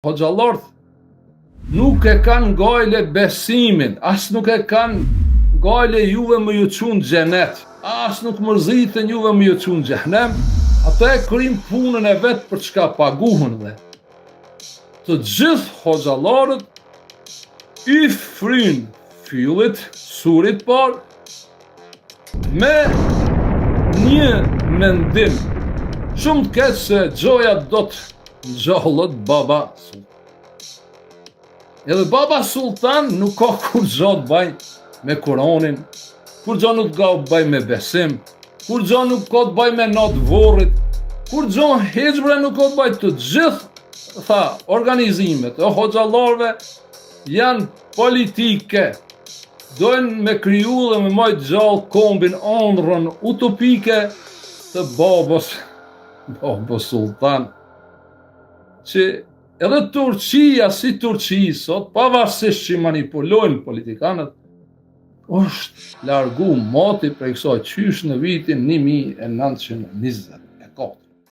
Hoxhallarët nuk e kanë gajle besimin, as nuk e kanë gajle juve me ju çu në xhenet, as nuk mërziten juve me ju çu në xhehnem, ata e kryjnë punën e vet për çka paguhen dhe të gjithë hoxhallarët i frynë fyllit, surit parë, Me një mendim shumë të keq se gjoja do të ngjallet baba Sultan. Edhe baba Sultan nuk ka kurgjo të baj me Kuranin, kurgjo nuk ka të baj me besim, kurgjo nuk ka të baj me natë vorrit, kurgjo hiç bre nuk ka të baj të gjithë, tha, organizimet e hoxhallarëve janë politike dojnë me kriju dhe me majtë gjallë kombin andrrën utopike të babës, babës sultan, që edhe Turqia si Turqi sot, pavarësisht që manipulojnë politikanët, është largu moti prej kësaj qysh në vitin 1924.